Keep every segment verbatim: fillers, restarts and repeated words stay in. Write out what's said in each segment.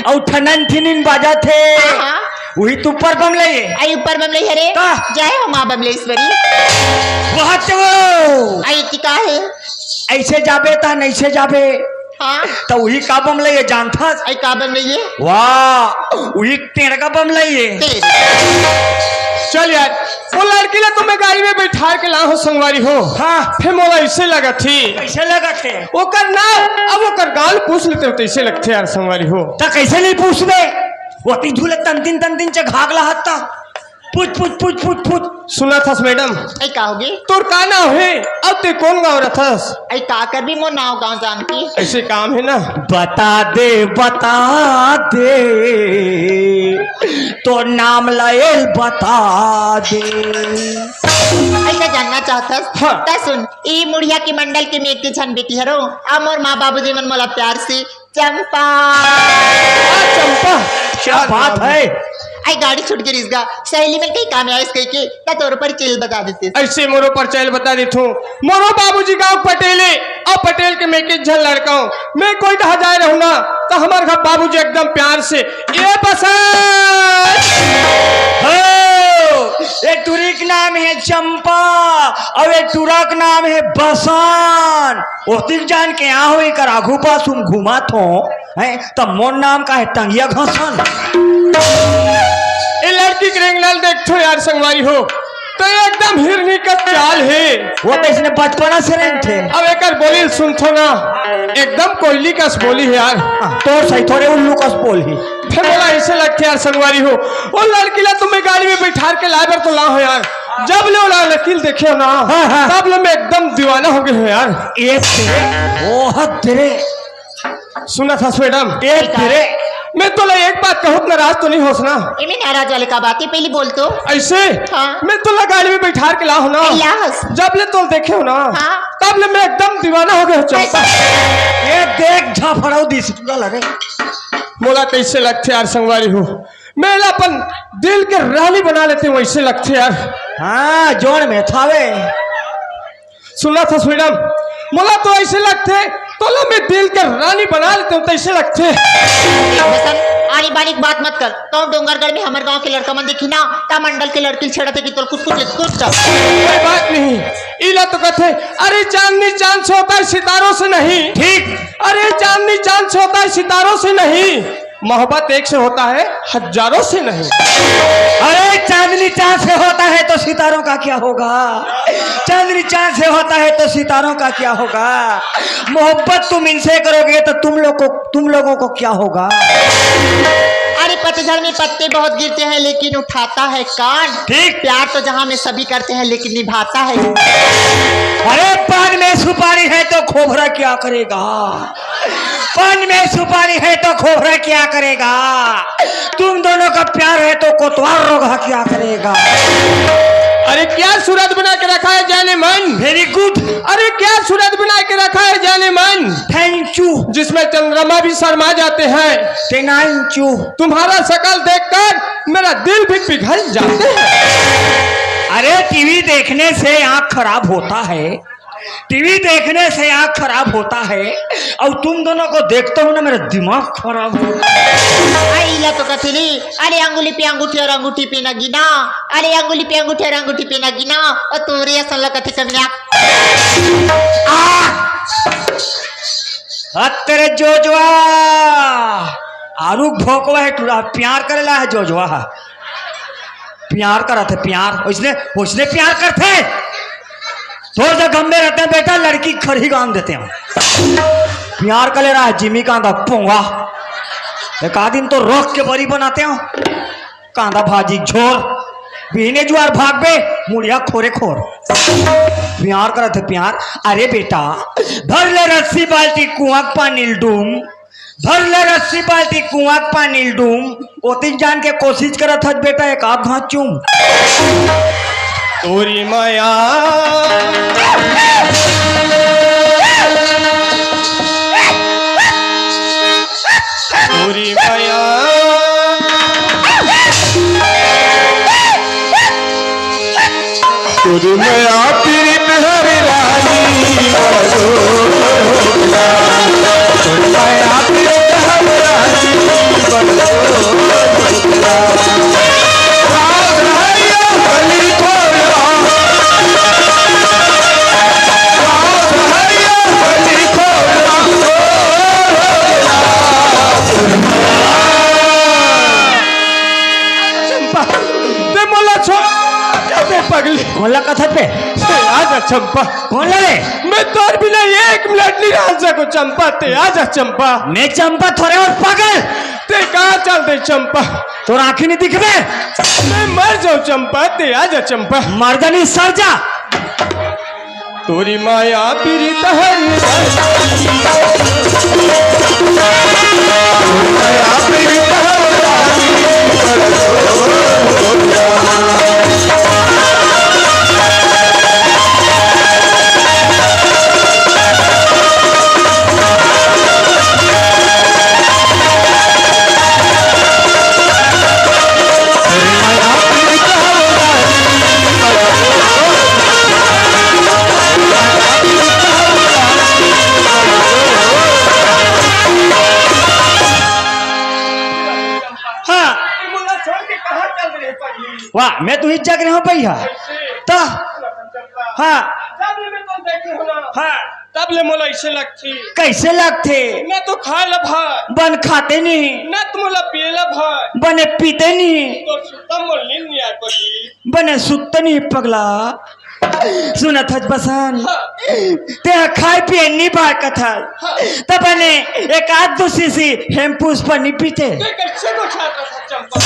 अउ ठनन ठिनिन बाजत हे। हाँ। उही तो ऊपर बमलई हे। आई ऊपर बमलई हे रे। का? जय हो माँ बमलेश्वरी। वहाँ तो वो। आई की का हे? ऐसे जाबे त नैसे जाबे। हाँ। त उही का बमलई हे जानथस? आई का बमलई हे? वाह, उही टेड़का बमलई हे। तेरे। चल यार, वो लड़की ला तो मैं गाड़ी में बैठार के ला हूँ संगवारी हो। हाँ। फिर मोला ऐसे लगत हे। कैसे लगत हे? ओकर नाम, अब ओकर गाल पूछ लेते हो, तैसे लगथे यार संगवारी हो। त कैसे नहीं पूछबे? ओती झूले तंतिन तंतिन चे घाघ ला हत्ता। पूछ, पूछ, पूछ, पूछ, पूछ। सुनत हस मैडम? ए, का होगे? तोर का नाम हे? अब ते कौन गाँव रथस? ए, का करबी मोर नाव गाँव जान के? ऐसे काम हे ना। बता दे, बता दे, तोर नाम ला एल बता दे। ऐसा जानना चाहथस? हाँ। त सुन, ई मुड़िया के मंडल के में एक झन बेटी हरो, अउ मोर माँ बाबूजी मन मोला प्यार से चंपा। हाँ, चंपा। क्या बात है? आई गाड़ी छूट गे रिहिस गा, सहेली मन कहीं काम आइस कहिके, त तोरो परिचय ल बता देते। ऐसे मोरो परिचय ल बता देथों। मोरो बाबूजी गाँव पटेले, अउ पटेल के में एक झन लड़का हूँ। मैं कोई कहा जाए रहूँ ना, त हमर घर बाबूजी एकदम प्यार से, ए बसंत। हो, ए टुरी के नाम हे चंपा, अउ ए टुरा के नाम हे बसंत। ओतिक जान के आ हो, एकर आगू पास हम घुमात हो, हैं? त मोर नाम का हे टंगिया घसन। ए लड़की के रेंगना ल देखथो यार संगवारी हो, त एकदम हिरनी का चाल हे। वो तो इसने बचपना से रेंगथे। अब एकर बोली ल सुनथो ना, एकदम कोयली कस बोली हे यार। हाँ, तोर सही थोरे उल्लू कस बोली। फिर मोला ऐसे लगथे यार संगवारी हो, वो लड़की ला तो मैं गाड़ी में बैठार के लाए बर तो ला हो यार, जब ले वो लड़की ल देखे हो ना, हाँ, हाँ। तब ले मैं एकदम दीवाना हो गे हो यार। ए तेरे, ओ हद तेरे। सुनत हस मैडम? ए तेरे। मैं तोला एक बात कहूँ, नाराज तो नहीं होस ना? एमे नाराज वाले का बात हे, पहली बोल तो। ऐसे? हाँ। मैं तोला गाड़ी में बैठार के ला हो ना? ए, लाहस। जब ले तोला देखे हो ना? हाँ। तब ले मैं एकदम दीवाना हो गे हो चंपा। ए देख झाफड़ाऊ दिस पूरा लगे। मोला कैसे लगथे यार संगवारी हो? मैं ला अपन दिल के रानी बना लेते हूँ, ऐसे लगथे यार। हाँ, जोड़ में थावे। सुनत हस मैडम, मोला तो ऐसे लगथे, तोला मैं दिल के रानी बना लेते हूँ, तैसे लगथे। बसंत, आनी बानी के बात मत कर। तो डोंगरगढ़ में हमर गांव के लड़का मन देखी ना, त मंडल के लड़की ल छेड़त हे कि तोला कुछ कुछ कुछ चल। कोई बात नहीं, इला तो कथे, अरे चांदनी चांद से होता है, सितारों से नहीं। ठीक। अरे चांदनी चांद से होता है, सितारों से नहीं। मोहब्बत एक से होता है, हजारों से नहीं। अरे चांदनी चांद से होता है तो सितारों का क्या होगा? चांदनी चांद से होता है तो सितारों का क्या होगा? मोहब्बत तुम इनसे करोगे तो तुम लोग को, तुम लोगों को क्या होगा? अरे पतझड़ में पत्ते बहुत गिरते हैं लेकिन उठाता है कौन? ठीक। प्यार तो जहां में सभी करते हैं लेकिन निभाता है। अरे पान में सुपारी है तो खोबरा क्या करेगा? पान में सुपारी है तो खोबरा क्या करेगा? तुम दोनों का प्यार है तो कोतवाल रोगहा क्या करेगा? अरे क्या सूरत बना के रखा है जाने मन। Very good। अरे क्या सूरत बना के रखा है जाने मन। Thank you। जिसमें चंद्रमा भी शर्मा जाते हैं। Thank you। तुम्हारा शकल देखकर मेरा दिल भी पिघल जाते हैं। अरे टीवी देखने से आंख खराब होता है, टीवी देखने से आंख खराब होता है, और तुम दोनों को देखता हूँ ना, मेरा दिमाग खराब होता है। अरे इला तो कथी ली, अरे अंगुली पे अंगूठी और अंगूठी पे नगीना, अरे अंगुली पे अंगूठी और अंगूठी पे नगीना, और तोरे असन ला कथी कन्या। आ! हत्तर जोजवा, आरुग भोकवा है टूरा, प्यार करेला है जोजवा। प्यार करत हे, प्यार। ओइसने, ओइसने प्यार करथे। थोर से गंभीर रहते बेटा, लड़की खरही गांग देते हो। प्यार कर ले रहा है जिमी कांदा पोंगा। एक आध दिन तो रोक के बरी बनाते हो। कांदा भाजी झोर, बिहने जुआर भागबे, मुड़िया खोरे खोर। प्यार करत हे, प्यार। अरे बेटा, भर ले रस्सी बाल्टी कुआं के पानी ल डूम। भर ले रस्सी बाल्टी कुआं के पानी ल डूम, ओतिक जान के कोशिश करत हस बेटा, एक आध घांच चूम। तोरी मया, तोरी मया। तोरी मया पीरित हर रानी, तोरी मया पीरित हर रानी। कोन ला कथस बे? ते आजा चंपा। कोन ला रे? मैं तोर बिना एक मिनट नहीं रह सको चंपा, ते आजा चंपा। मैं चंपा थोरे हों पागल। ते कहाँ चल दे चंपा? तोर आँखी नहीं दिखबे? मैं मर जाऊँ चंपा, ते आजा चंपा। मर जा नहीं, सर जा। तोरी माया पीरित हरी। हाँ। वाह, मैं तो इज्जत रहे हों भैया। तो हाँ। हाँ। तब ले मोला ऐसे लगथे। कैसे लगथे? ना तो खाए ला भात। बने खाते नहीं। ना तो मोला पिए ला भात। बने पीते नहीं। तो सुत्ता मोल नींद नहीं आए पगली। बने सुत्ता नहीं पगला। सुनत हस बसन? हाँ। ते खाए पिए नहीं भाकत हस। हाँ। त बने एक आध दो शीशी हेमपुष्पा नहीं पीते। ते कैसे को छाता था चंपा?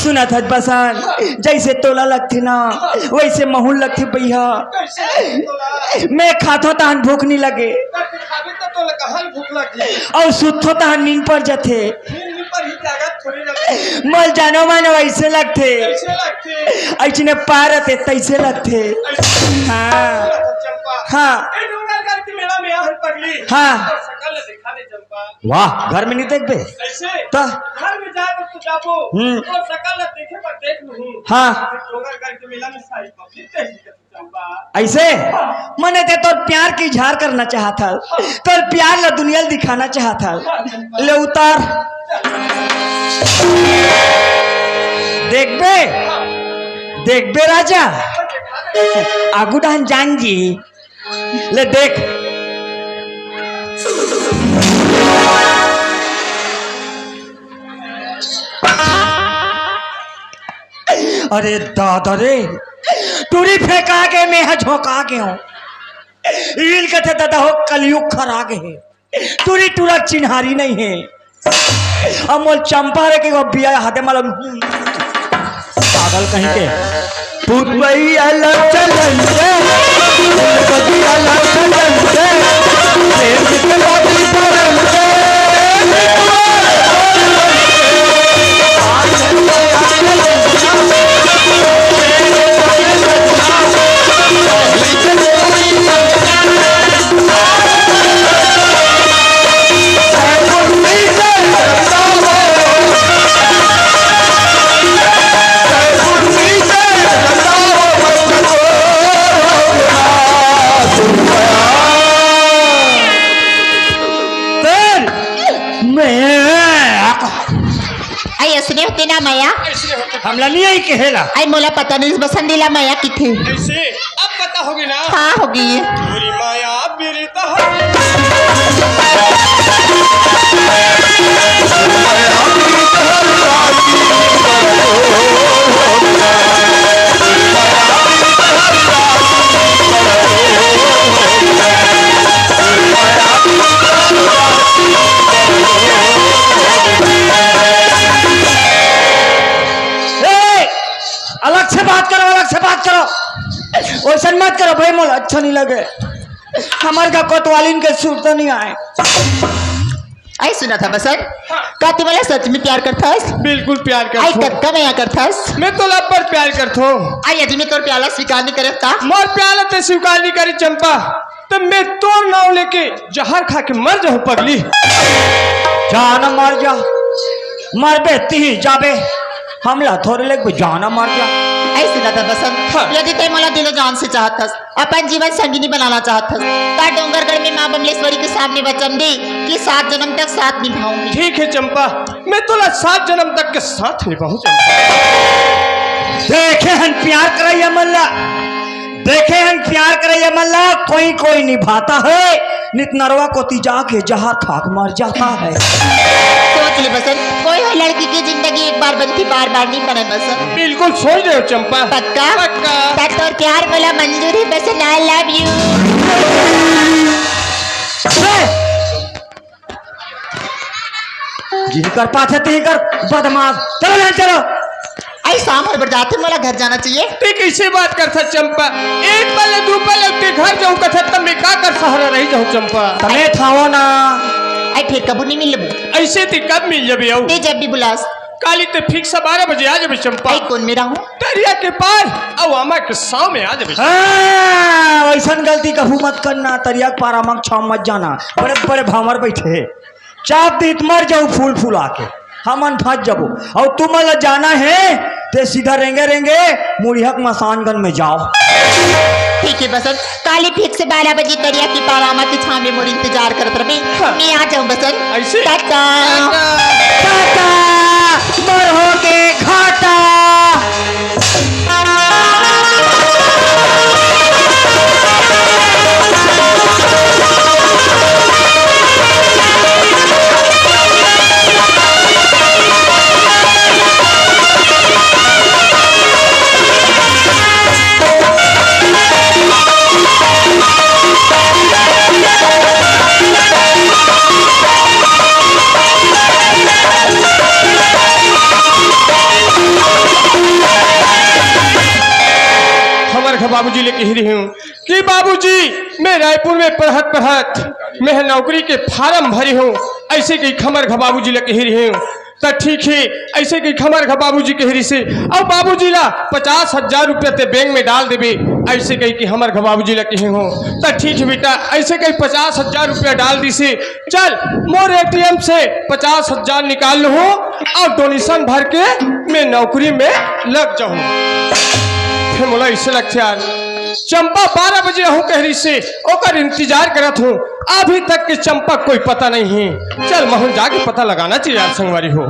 सुनत हस बसन? हाँ। जैसे तोला लगथे ना, हाँ। वैसे महूँ ल लगथे भैया। कैसे तोला? मैं खाथों तहन भूख नहीं लगे। तब खाबे त तोला कहाँ भूख लगे? अउ सुतथों तहन नींद पर जाथे। नींद पर ही जागत थोड़ी लगे। मोला जानो मानो ऐसे लगथे। कैसे लगथे? ऐसने पार आथे तैसे लगथे। ऐसे हाँ। लगथे चंपा। हाँ। ए डोंगरगढ़ के मेला में आहन पगली। हाँ। तोर सकल दिखा दे चंपा। वाह, घर में नहीं देखबे? ऐसे? त? घर में जाए बर तो जाबो। हम्म। तोर सकल देखे बर देख लूँ। हाँ। डोंगरगढ़ के मेला में सारी पब्लिक देख लिया। ऐसे? मने ते तोर प्यार के इजहार करना चाहत हस, तोर प्यार ला दुनिया ल दिखाना चाहत हस। ले उतार। देखबे, देखबे राजा, आगू डहन जान जी। ले देख। अरे दादा रे, टूरी फेंका के मैं ह झोंका के हों। इल कथे दादा हो, कलयुग खरा गे हे। टूरी टूरा चिन्हारी नहीं हे। अब मोला चंपा रे के बिया हाथे मालूम। पागल कहीं के। भूत भैया लग चलन दे, भूत भैया लग चलन दे, प्रेम के बाती करन दे। तेन मैं आका। आई असने होथे ना मया। हमला नहीं आई कहेला। आई मोला पता नहीं बसंती ला मया किथे। कैसे? अब पता होगे ना? हाँ, होगे। पूरी माया पीरित हरी। ए, अलग से बात करो, अलग से बात करो। वैसन मत करो भाई, मोला अच्छा नहीं लगे। हमर का कोतवालिन के सुरता नहीं आए। आई सुनत हस बसन, का तैं मोला सच में प्यार करथस? बिल्कुल प्यार करथों। आई कतका मया करथस? मैं तो लब्बर प्यार करथों। आई यदि मैं तोर प्यार ला स्वीकार नहीं करे त? मोर प्यार ला तैं स्वीकार नहीं करे चंपा, त मैं तोर नाव लेके जहर खा के मर जाहूँ पगली। जा ना मर जा, मरबे तिही जाबे, हमला थोरे लेगबे, जा ना मर जा। आई सुनत हस बसन, हाँ। यदि तैं मोला दिलो जान से चाहत हस, अपन जीवन संगिनी बनाना चाहत हस, त डोंगरगढ़ में माँ बमलेश्वरी के सामने वचन दे कि सात जन्म तक साथ निभाऊंगी। ठीक है चंपा, मैं तोला सात जन्म तक के साथ निभाहूं चंपा। देखे हन प्यार करइया मन ला, देखे हन प्यार करइया मन ला, कोई कोई निभाता है, नित नरवा कोती जाके जहर खाके मर जाता है। सोच ले बसन, कोई हो लड़की की जिंदगी एक बार बनती, बार बार नहीं बने बस। बिल्कुल सोच रहे हो चंपा। पक्का? पक्का। ता तोर प्यार मोला मंजूर है बस, I love you। जिही कर पाथे तिही कर, बदमाश। चलो ले चलो। ऐसा हमर बर जाथे, मोला घर जाना चाहिए। ते कैसे बात करथा चंपा? एक पल दू पल ते घर जाऊं कथा, तब मैं का कर सहारा रही जाऊं चंपा? तमे थाओ ना। ऐ फिर कबू नहीं मिलबू। ऐसे ते कब मिल जबे अउ? ते जब भी बुलास। काली ते फिक्स बारह बजे आ जबे चंपा। ऐ कौन मेरा हूँ? तरिया के पार अउ आमा के छाँव में आ जबे। हाँ, ऐसन गलती कभू मत करना, तरिया के पार आमा के छाँव मत जाना, बड़े बड़े भांवर बैठे हे, चाप दीत मर जाऊ फूल फूला के, हमन फंस जबो। अउ तुमन ला जाना हे ते सीधा रेंगे रेंगे मुड़िया के मसानगंज में जाओ। ठीक है बसंत, काली फिक्स बारह बजे तरिया के पार आमा के छाँव में मोर इंतजार करत रहे। हाँ। मैं आ जाऊं बसंत। ऐसे? टाटा। टाटा। टाटा, मोर हो के घाटा। हमर घर बाबूजी ले कही रही हूँ कि बाबूजी, मैं रायपुर में पढ़त पढ़त मैं नौकरी के फार्म भरी हूँ, ऐसे कही हमर घर बाबूजी ले कही रही हूँ। त ठीक हे, ऐसे कही हमर घर बाबूजी कही रही से, अउ बाबूजी ला पचास हजार रुपया ते बैंक में डाल देबे, ऐसे कही कि हमर घर बाबूजी ला कही हूँ। त ठीक हे बेटा, ऐसे कही पचास हजार रुपया डाल दी से, चल मोर एटीएम से पचास हजार निकाल लूँ अउ डोनेशन भर के मैं नौकरी में लग जाऊँ। फिर मोला ऐसे लगथे यार, चंपा बारह बजे आहूं कह रही से, ओकर इंतजार करत हूं, अभी तक के चंपा कोई पता नहीं है। चल महूं जाके पता लगाना चाहिए यार संगवारी हो।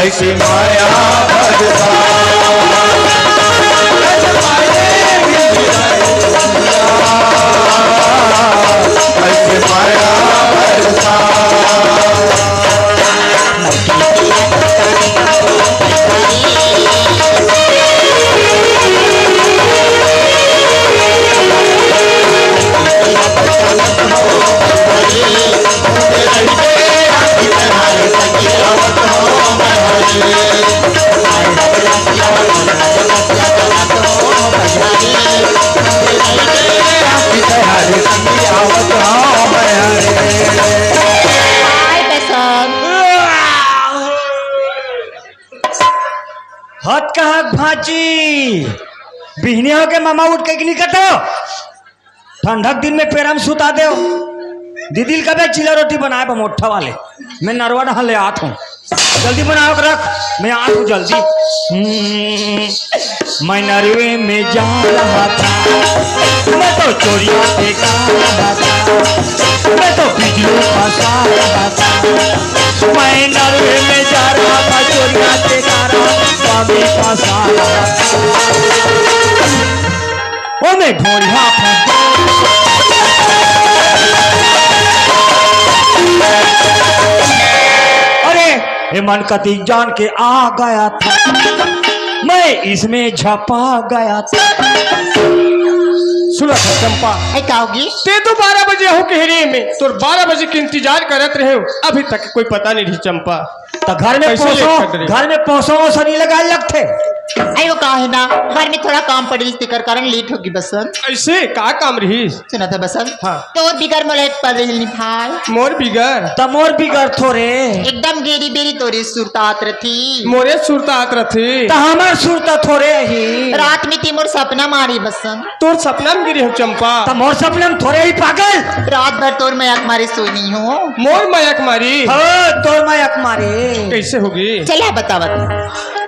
ऐसी माया बरसा, ऐसी माया बरसा। हाय बसंत। हत कहत भांची, बिहनिया होके मामा उठ के निकलत हो। ठंडक दिन में पेरा में सुता देव। दीदी ल कबे चीला रोटी बनाए बा मोठा वाले, मैं नरवा डहान ले आत हूँ। जल्दी बनाओ के रख, मैं आत हूँ जल्दी। हम्म, मैं नरवे में जा रहा था, मैं तो चोरिया के गा रहा था, मैं तो बिजली फंसा रहा था। मैं नरवे में जा रहा था, चोरिया के गा रहा था, स्वामी फंसा रहा था। ओ मैं ढोढ़िया फंसा। अरे, ये मन कती जान के आ गया था, मैं इसमें झपा गया था। सुना था चंपा, ए, का होगी? ते तो बारह बजे हो कह रही मैं, तोर बारह बजे के इंतजार करत रहे हो, अभी तक कोई पता नहीं रही चंपा। तो घर में कैसे पोसो, लेट कर रही? घर में पोसो ओसो नहीं लगा लगथे। अयो, का है ना, घर में थोड़ा काम पड़ी, तेकर कारण लेट होगी बसंत। ऐसे का काम रही? सुना था बसंत। हाँ। तोर बिगर मोला एक पल रही नहीं भाई। मोर बिगर? त मोर बिगर थोरे। एकदम गेरी बेरी तोरे सुरता आत रथी। मोरे सुरता आत रथी। त हमर सुरता थोरे ही। रात में ती मोर सपना मारी बसंत। तोर सपना में गिरी हो चंपा। त मोर सपना में थोरे ही पागल। रात भर तोर मया के मारे सोनी हो। मोर मया के मारी? हाँ, तोर मया के मारे। कैसे होगी? चला बतावत।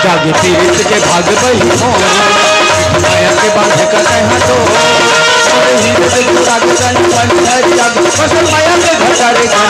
जागे पीरित के भाग बही मोर, माया के बांध कटे हाथों। मोर हीर से जुड़ा गगन पंचर जग, फसल माया के घटारे गन।